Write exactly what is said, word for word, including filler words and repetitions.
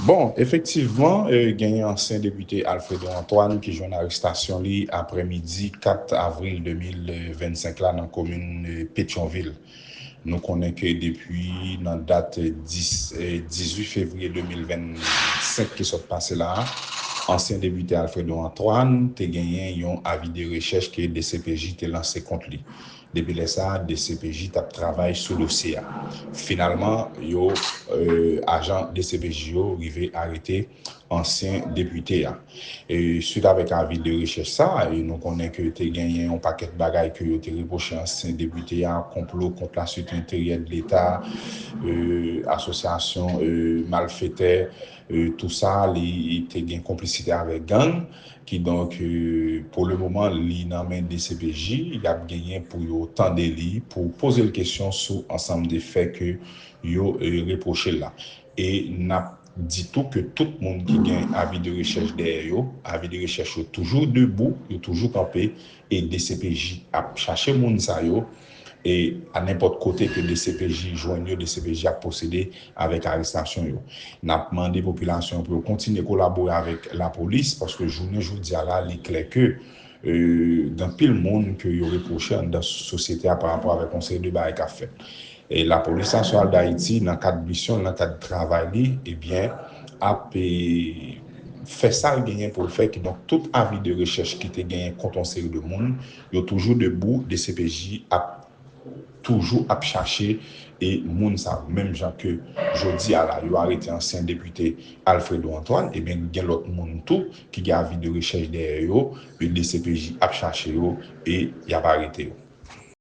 Bon, efektivman, eh, genyen ansyen depite Alfredo Antoine ki jwenn arestasyon li aprèmidi kat avril de mil vennsenk la nan komin, eh, Petyonvil. Nou konnen ke depi nan dat dis, eh, dizuit fevriye de mil vennsenk ki sot pase la a, ansyen depite Alfredo Antoine te genyen yon avi de rechèch ke D C P J te lanse kont li. Depi lè sa a, D C P J t ap travay sou dosye a. Finalman, yo, eh, ajan D C P J yo rive arete ansyen depite a. E swit avèk avi de rechèch sa a, e nou konnen ke te genyen yon pakèt bagay ke yo te repwoche ansyen depite a, konplo kont la sirete enteryè de Leta, eh, asosyasyon, eh, malfetè, eh, tou sa, li te gen konplisite avèk gang. Kidonk, eh, pou le moman, li nan men D C P J, y ap genyen pou yo tande li, pou poze l kesyon sou ansanm de fè ke yo, eh, repwoche l la. E n ap di tou ke tout moun ki gen avi de rechèch dèyè yo, avi de rechèch yo toujou debou, yo toujou kanpe, e D C P J ap chache moun sa yo, e a nenpòt kote ke D C P J jwenn yo, D C P J ap pwosede avèk arestasyon yo. N ap mande popilasyon pou yo kontinye kolabore avèk lapolis, paske jounen jodi a la, li klè ke, eh, gen anpil moun ke yo repwoche anndan sosyete a pa rapò avèk yon seri de bagay k ap fèt. E Lapolis Nasyonal d Ayiti, nan kad misyon, nan kad travay li, ebyen, ap, eh, fè sa l genyen pou l fè. Kidonk, tout avi de rechèch ki te genyen kont yon seri de moun, yo toujou debou, D C P J ap toujou ap chache, e moun sa yo. Menm jan ke jodi a la, yo arete ansyen depite Alfredo Antoine, ebyen, gen lòt moun tou ki gen avi de rechèch dèyè yo, e D C P J ap chache yo, e y ap arete yo.